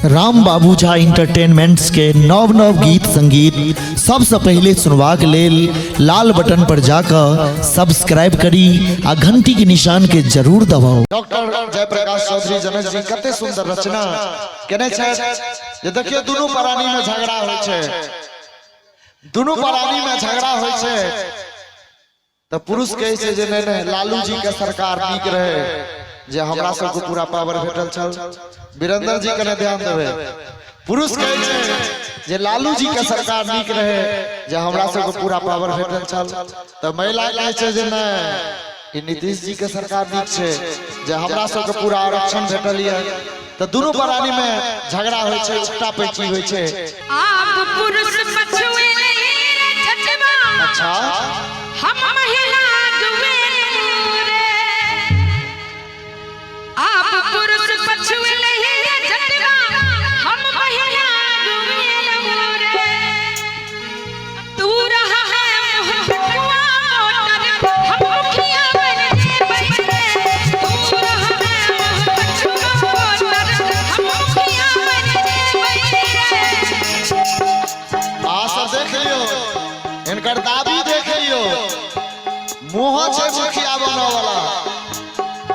राम बाबू झा इंटरटेनमेंट्स के नव नव गीत संगीत सबसे पहले सुनबाक लेल लाल बटन पर जाकर सब्सक्राइब करी आ घंटी के निशान के जरूर दबाओ। डॉक्टर जयप्रकाश चौधरी जनक जी कते सुंदर रचना केने छथि जे देखियो दुनू प्राणी में झगड़ा होइ छै, दुनू प्राणी में झगड़ा होइ छै तो पुरुष कहै छै जे नहीं नहीं लालू जी के सरकार नीक रहे जे हमरा सबके पूरा पावर भेटल छल। वीरेंद्र जी कने ध्यान देबै। पुरुष कहै छै जे लालू जी के सरकार नीक रहे जे हमरा सबके पूरा पावर भेटल छल। तो महिला कहै छै जे नहीं ई नीतीश जी के सरकार नीक छै जे हमरा सबके पूरा आरक्षण भेटल यऽ। तो दुनू प्राणी में झगड़ा होइ छै, उकटा पैची होइ छै। आब पुरुष पछुए नहीं रे छठवा। अच्छा। हम महिला अगुए रे। आब पुरुष पछुए नहीं रे छठवा। हम महिला अगुए रे। तू रहा है मुहकुआ मोटर, हम मुखिया बन जेबै रे। तू रहा है मुहकुआ मोटर, हम मुखिया बन जेबै रे। आ सब देख लियो, इनकर दाबी देख लियो, मुँह छै मुखिया बनऽ वाला।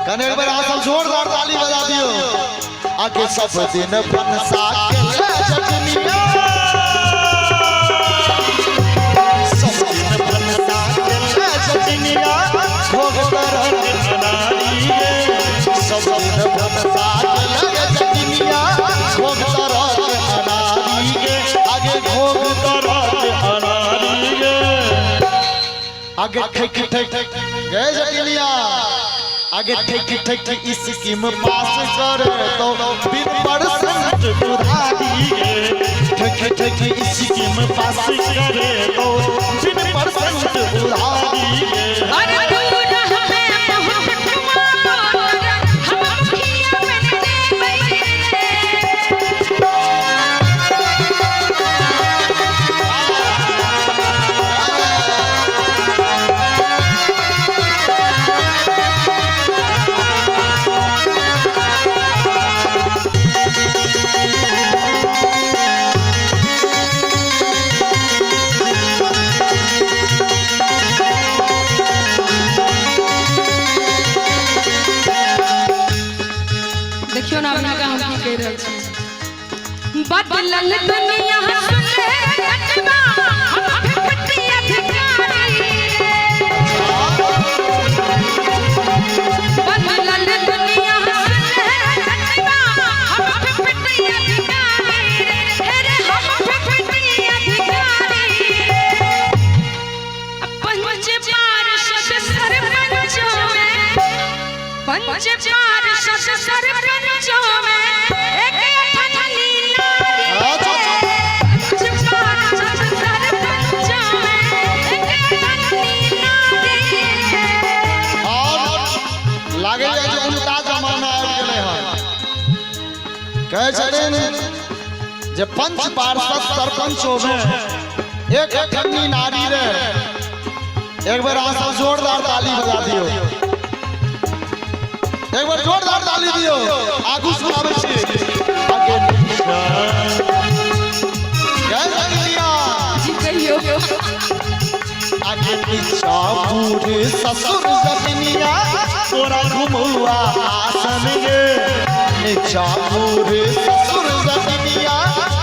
कने एक बेर अहाँ सब जोरदार ताली बजा दियो। आगे सब दिन बनसा के ले जटनिया, सब दिन बनसा के ले जटनिया, भोग तरह अनारी रे। सब दिन बनसा के ले जटनिया, भोग तरह अनारी गे। आगे भोग तरह अनारी गे। आगे ठेक ठेक गए जटिलिया, आगे ठेक ठेक स्कीम पास करे तो बिन परसेंट उधारी गे। ठेक ठेक स्कीम पास करे तो बिन परसेंट उधारी गे। अरे तू रहा है मुहकुआ मोटर, हम मुखिया बन जेबै रे। देखियो ना अपना का हम की कह रहल छी। बदलल दुनिया सुने जटवा, हम फिफ्टी अधिकारी रे। बदलल दुनिया सुने जटवा, हम फिफ्टी अधिकारी रे। हे रे हम फिफ्टी अधिकारी रे। पंच पार्षद सरपंचों में, पंच पार्षद सरपंचों में एक अठन्नी नारी रे। पंच पार्षद सरपंचों में एक अठन्नी नारी रे। और लागैया जे उल्टा जमाना आबि गेलै हन। कहै छथिन जे पंच पार्षद सरपंचों में एक अठन्नी नारी रे। एक बेर अहाँ सब जोरदार ताली बजा दियो, एक बार जोरदार ताली दियो। आगू सुनाबै छी। आगे जय जटिलिया जी कहियो। आगे पीछा बूढ़ ससुर जटनिया, तोरा घुमौआ आसन गे। नीचा बूढ़ ससुर जटनिया,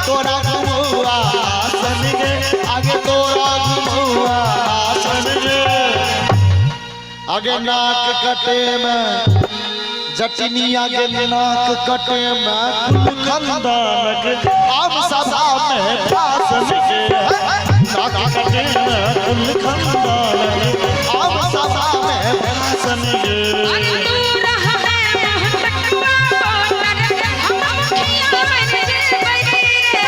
तोरा घुमौआ आसन गे। आगे तोरा घुमौआ आसन गे। आगे नाक कटे में जटनिया के नाक कटे में कुल खानदानक आम सभा में भाषण गे। नाक कटे में कुल खानदानक आम सभा में भाषण गे। अरे तू रहा है मुहकुआ मोटर, हम मुखिया बन जेबै रे।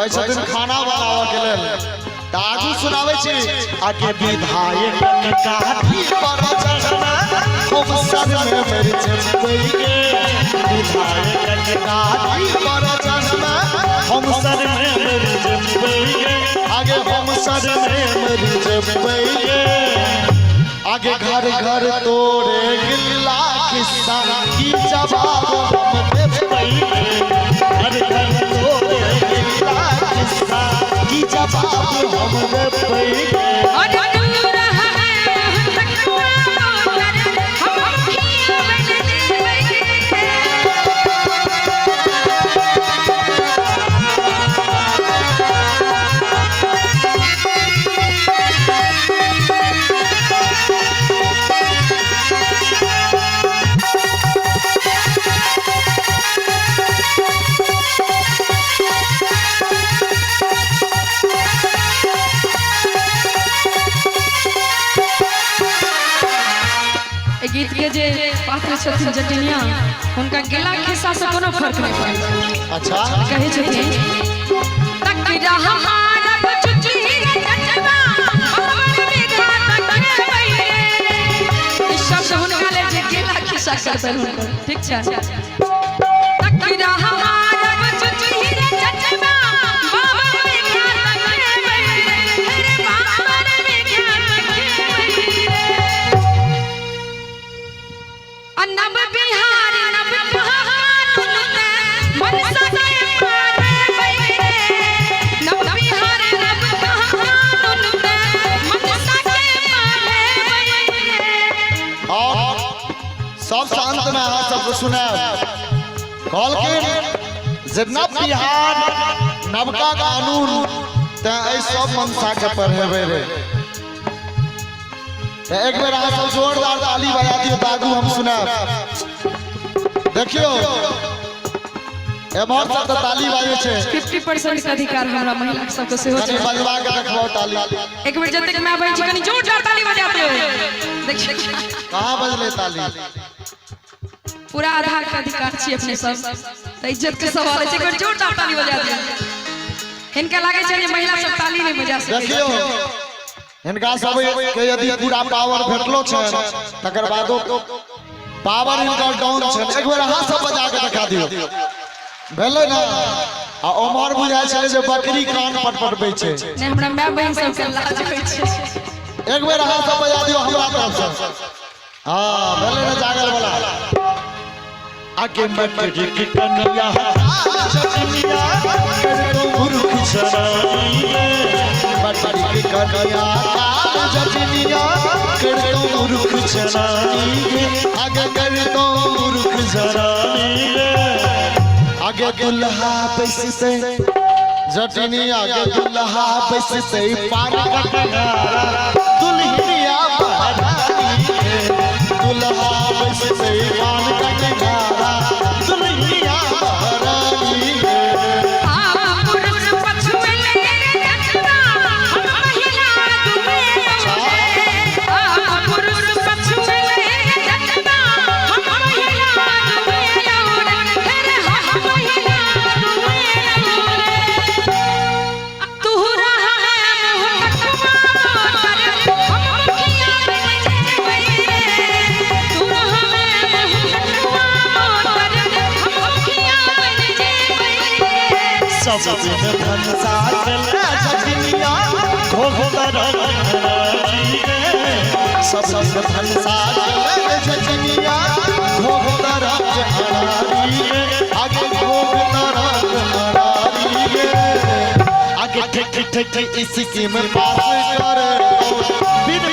रहै छथिन खाना बनाबऽ के लेल। तऽ आगू सुनाबै छी। आगे विधायक काठी पर चढ़ना हम सर में मर जेबै, विधायक काठी पर चढ़ना हम सर में मर जेबै, आगे हम सर में मर जेबै। आगे घर घर तोरे गिल्ला किस्सा की जवाब हम देबै, घर घर तोरे गिल्ला किस्सा की जवाब हम देबै। गीत के जे पात्र छथिन जटिनिया, हुनका गिला खिस्सा से कोनो फर्क नहीं पड़ै छै। अच्छा कहै छथिन तकरा हमारा बचुची जटवा हमर बेघा तकबै रे। ई शब्द हुनका लेल जे गिला खिस्सा करतनि हुनकर, ठीक छै। तकरा हमारा बचुची जटवा बाबा बेघा तकबै रे, हे बाबा बेघा तकबै रे। नब बिहार नब कानून मनसा के मारे रे, नब बिहार नब कानून मनसा के मारे रे। और सब शांत में अहाँ सबके सुनायब। कहलखिन जे नव बिहार नवका कानून तें एहि सब मनसा के पढ़ेबै रे। एक बेर अहाँ सब जोरदार ताली बजा दियौ तऽ आगू हम सुनायब। देखियौ एम्हर सब तऽ ताली बाजै छै। 50% के अधिकार हमरा महिला सबके सेहो कनि छै। बजबा के देखबौ ताली। एक बेर जतेक माय बहिन छै कनि जोरदार ताली बजा दियौ। देखियौ कहाँ बजलै ताली? पूरा आधार के अधिकार छी अपने सब, तऽ इज्जत के सवाल छै। एक बेर जोरदार ताली बजा दियौ। हिनका लागै छै जे महिला सब ताली नहि बजा सकै। देखियौ हिनका सब के यदि पूरा पावर भेटलो छै तकर बादो पावर हिनकर डाउन छै। एक बेर अहाँ सब बजा के देखा दियौ। भेलै ने? आ ओम्हर बुझाइ छलै जे बकरी कान पटपटबै छै। नहि, हमरा माय बहिन सबके लाज होइ छै। एक बेर अहाँ सब बजा दियौ हमरा तरफ से। हाँ भेलै ने जागल वाला। आगे मटरी कनिया चटनिया कर दो मूर्ख जनानी, मटरी कनिया चटनिया कर दो मूर्ख जनानी, आगे कर दो मूर्ख जनानी। आगे दुल्हा बैसते जटनी, आगे दुल्हा बैसते पान कटघारा दुल्हनिया महारानी, दुल्हा बैसते पान कटघारा दुल्हनिया महारानी। पुरुष पछुए जटवा हम महिला दुबे रे। पुरुष पछुए जटवा हम महिला दुबे रे, हम महिला दुबे रे। तू रहा है मुँह मोटर हम मुखिया बन जेबै रे। तू रहा है मुँह मोटर हम मुखिया बन जेबै रे। सब दिन भनसा चले जटनिया घोघर सब दिन भनसा चले जटनिया घोघर अरारी, आगे घोघर अरारी। आगे ठिक ठिक ठिक इसकी में पास कर बिन